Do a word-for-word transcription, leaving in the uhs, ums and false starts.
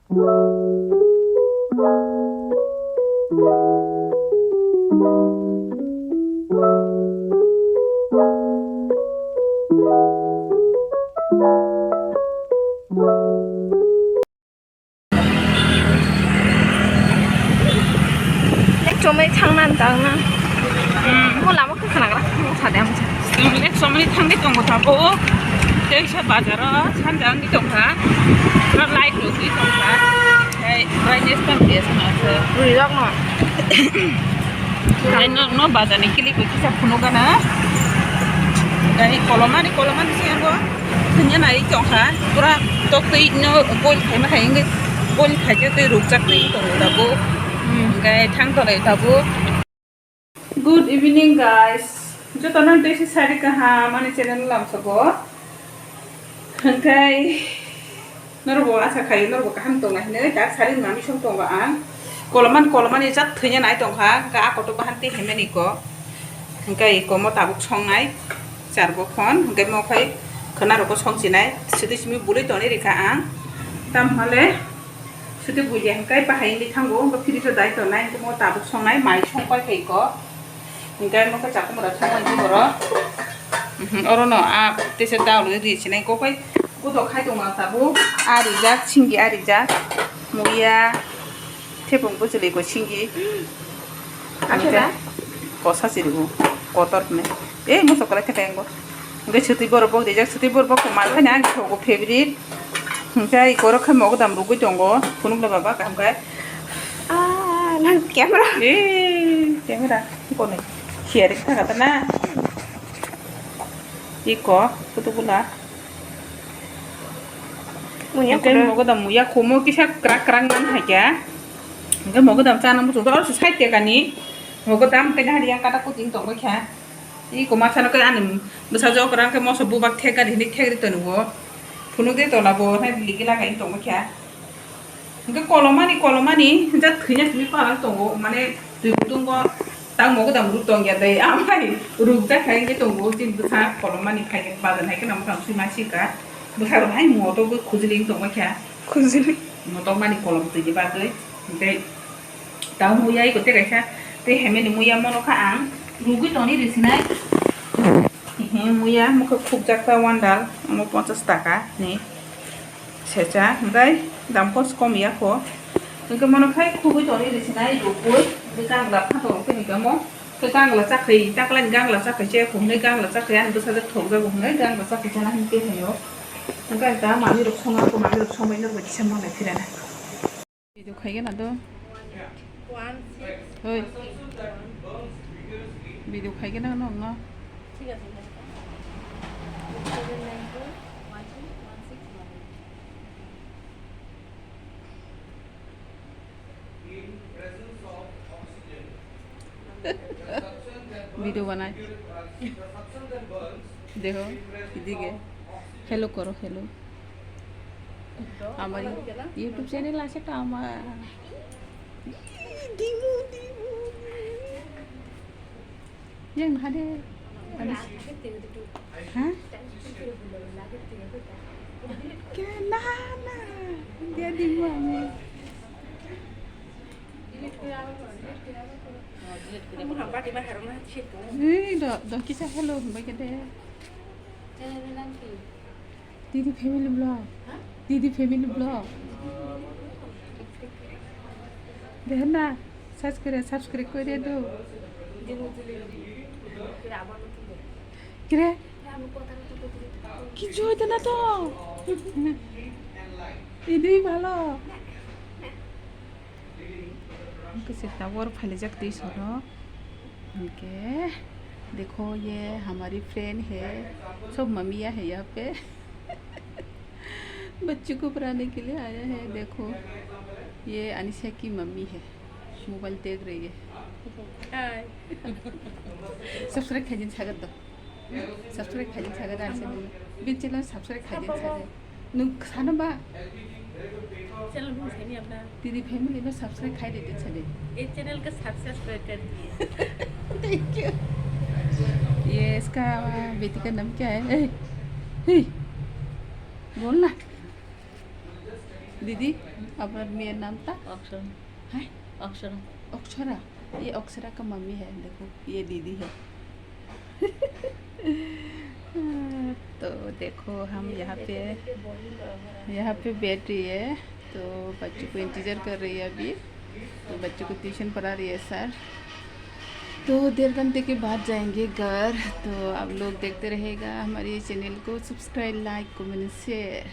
Chomai thangna tangna. Hmm. Mo lama khe khnagra mo sade amcha. Chomai thangni tongo tabo. Teisa bazaro sanja wngwi tongkha. Pura light rok wngwi tongkha. Hey, brightness tam bias ma se. Rijak no. Hey, no, no bazar ni kilik kisa phunukgana. Gai kolomani kolomani se ango. Thwngya nai tongkha, pura tok twi no boil khaima hai wngwi boil khaikhe twi rukjak twi tongo tabuk. Hmm. Hwnkhe thang tonwi tabuk. Good evening, guys. Jotono tei se sari kaham ani channel lamsogo. Hwnkhe norokbo asa khaio norokbo kaham tongnai hinwi tak sari mami song tongo ang. Koloman kolomani jak thwngya nai tongkha, hwnkhe a kotor bahan tei hemeni ko. Hwnkhe iko mo tabuk songnai. Char bokhon, hwnkhe mo khai khwna rokbo songchinai, sudi simi bului tongwi rikha ang. Tamhale sudi bulia hwnkhe bahai wngwi thango, hwnkhe fridge o dai tongnai, hwnkhe mo tabuk songnai, mai song pai khaiko. Hwnkhe mo khe chakhumra songwi borok. Mhm, orono a teisa dalu ri sinai, kok bai godok khai tongo tabuk. A rijak, singgi a rijak, muya. Thepung bwchwlwi bo singgi. Akhera? Kosa chirigo. Kotor hwnwi. Ei, moso kwlai khe kayang bo. Hwnkhe swtwi borok bo rijak, swtwi borok bo kwmal phano ang thogo favorite. Hwnkhe ai korok khe mogodam rwgwi tongo. Phunukla baba kaham khe. Ah, nang camera. Ei, camera. Konwi. Siya rik thaka ta na. Iko, kutu bula. Muya hwnkhe kuda. Mogodam muya khumo kisa kwrak kwrak man hai khe. Hwnkhe mogodam chana muchung oro se side tekani. Mogodam khe hari yang kata kuting tongwi kha. Iko masa no khe ani bwsajwk kwrang khe moso bubak thek gari hinwi thek ri tongo. Phunuk de tola bo hai ligi lagai tongwi kha. Hwnkhe kolomani kolomani jak thwina simi palang tongo, mane twi kutung bo tang mogodam ruk tongya dai, amai ruk jak khai wngwi tongo, chini bwsa kolomani khai bazar hai kheno mwkhang sui ma sika, bwsa rok hai moto bo khujuli wng tongma kha. Khujuli. Moto mani kolom twi ni bagwi, hwnkhe tang muya iko tei kaisa tei hemeni muya mono kha ang rugwi tongni risinai, muya mokhe khukjak ta wandal omo ponchas taka ni. Secha, hwnkhe dam cost kom ya kho. Hwnkhe mono khai khugui tongwi risinai rukui, hwnkhe gangla pha tongkhe hwnkhe mo, khe gangla chakhwi, taklani gangla chakhwi se kho hwnwi gangla chakhwi ani bwsajwk thokjago hwnwi gangla chakhwi chana hwn tei phaio. Hwnkhe ta manwi rok songya kho, manwi rok songbai norbai kisa malai phirana. Video khaigena do. Oi. Video khaigena nokno. Video banai. Dekho, idige. Hello koro, hello. আমার YouTube channel আছে তো আমার। Dimu, dimu. Yang hade. Ha? Ke na na. Dia dimu ami. Ei, do, do kisa hello hwnbai khe de. Didi family vlog. Didi family vlog. Dehna, subscribe, subscribe kore do. Kire? Kichu hoite na to. Idui bhalo. Hwnkhe se tower phailijak twi soro. Hwnkhe, देखो ये हमारी friend है, सब मम्मियाँ है यहाँ पे। बच्चों को पढ़ाने के लिए आया है, देखो। ये अनिशा की मम्मी है, मोबाइल देख रही है। Hi। Subscribe khaijin sagat do। Subscribe khaijin sagat ani channel. Bin channel subscribe khaijin sagat। Nuk sano ba? Channel bung sani apna। Didi family no subscribe khai de chale। इस चैनल को सब्सक्राइब कर दिए। Thank you। ये इसका बेटी का नाम क्या है? ए, हे, बोल ना। दीदी, अपना मेरा नाम था? अक्षर। हैं? अक्षर। अक्षरा। ये अक्षरा का मम्मी है, देखो, ये दीदी है। तो देखो, हम यहाँ पे, यहाँ पे बैठ रही है, तो बच्चों को इंतज़ार कर रही है अभी। तो बच्चों को ट्यूशन पढ़ा रही है सर। तो डेढ़ घंटे के बाद जाएंगे घर। तो आप लोग देखते रहेगा हमारे चैनल को, सब्सक्राइब, लाइक, कमेंट, शेयर।